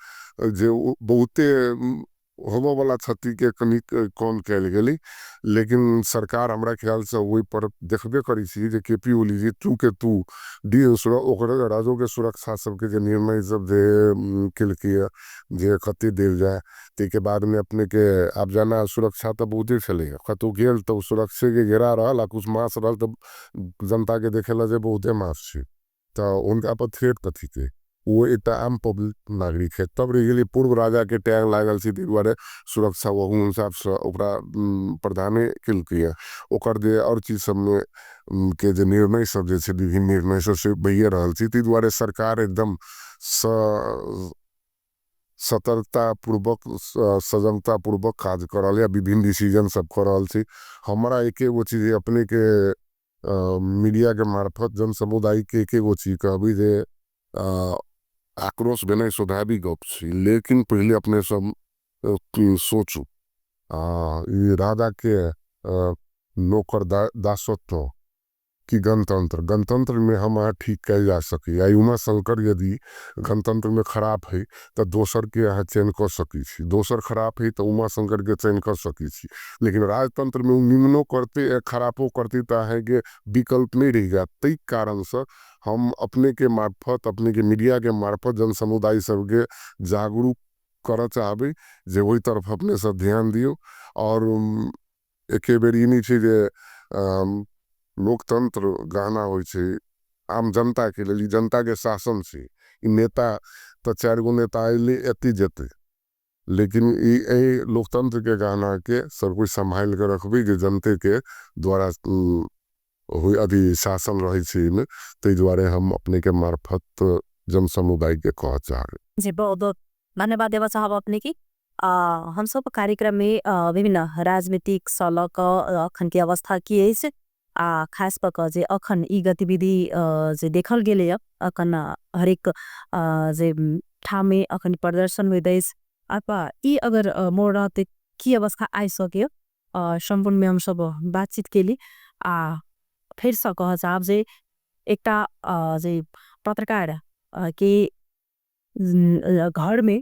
जे बहुते होबयवला क्षतिके कनि कम कयल गेलै। लेकिन सरकार हमरा ख्यालसँ ओहिपर देखबे करै छी जे के पी ओली जी टू के टू डी ओकर राजोके सुरक्षा सबके जे निर्णय सब जे केलकैए जे कते देल जाय, ताहिके बादमे अपनेके आब जेना सुरक्षा तऽ बहुते छलैए, कतहु गेल तऽ ओ सुरक्षेके घेरा रहल आ किछु मास रहल तऽ जनताके देखेलक जे बहुते मास छै, तऽ हुनका पर थ्रेट कथीके, ओ एकटा आम पब्लिक नागरिक है। तब रहि गेलै पूर्व राजाके टैग लागल छै, ताहि दुआरे सुरक्षा ओहू हिसाबसँ ओकरा प्रदाने केलकैए। ओकर जे आओर चीज सबमे के जे निर्णय सब जे छै विभिन्न निर्णय सब से भइए रहल छै। ताहि दुआरे सरकार एकदम सतर्कता पूर्वक सजगता पूर्वक काज कऽ रहल है, विभिन्न डिसीजन सब कऽ रहल छै। हमरा एकेगो चीज अपने के मीडिया के मार्फत जन समुदाय के एकेगो चीज कहबी जे आक्रोश भेनाइ स्वाभाविक गप छै, लेकिन पहिले अपने सब सोचू ई राजा के नौकर दासत्व कि गणतंत्र। गणतंत्र में हम अहाँ ठीक कयल जा सकैए। आइ उमा शंकर यदि गणतंत्र में खराब है तऽ दोसर के अहाँ चयन कऽ सकै छी, दोसर खराब है तऽ उमा शंकर के चयन कऽ सकै छी। लेकिन राजतंत्र में ओ निम्नो करते खराबो करते तऽ अहाँके विकल्प नहि रहि जायत। ताहि कारणसँ हम अपने के मार्फत अपने के मीडिया के मार्फत जन समुदाय सबके जागरूक करऽ चाहबै जे ओहि तरफ अपने सब ध्यान दियौ। और एके बेर ई नहि छै जे लोकतंत्र गहना होइ छै आम जनता के लेल, ई जनता के शासन छै। ई नेता तऽ चारि गो नेता अयलै एती जेतै, लेकिन ई एहि लोकतंत्र के गहना के सब कुछ सम्हालि के रखबै जे जनते के द्वारा अथी शासन रहै छै एहिमे। ताहि दुआरे हम अपने के मार्फत जन समुदाय के कहऽ चाहबै। जी बहुत बहुत धन्यवाद देवा चाहब अपने की। हम सब कार्यक्रम में विभिन्न राजनीतिक सँ लऽ कऽ अखन के अवस्था की अछि आ खास कऽ कऽ जे अखन ई गतिविधि जे देखल गेलैए, अखन हरेक जे ठाम में अखन प्रदर्शन होइत अछि अथवा ई अगर मोड़ रहतै की अवस्था आबि सकैए, सम्पूर्ण में हम सब बातचीत केली। आ फेरसँ कहऽ चाहब जे एकटा जे पत्रकार के घर में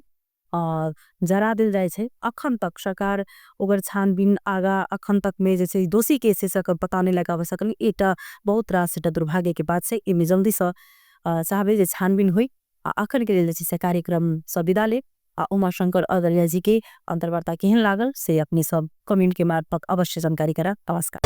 जरा देल जाइ छै, अखन तक सरकार ओकर छानबीन आगा अखन तक में जे छै दोषी के से पता नहीं लगाबे सकल। एकटा बहुत रास एकटा दुर्भाग्य के बात छै। एहिमे जल्दीसँ चाहबै जे छानबीन होइ। आ अखन के लेल जे छै से कार्यक्रम सँ विदा लेब। आ उमाशंकर अदलिया जी के अंतर्वार्ता केहन लागल से अपने सब कमेंट के मार्फत अवश्य जानकारी करायब। नमस्कार।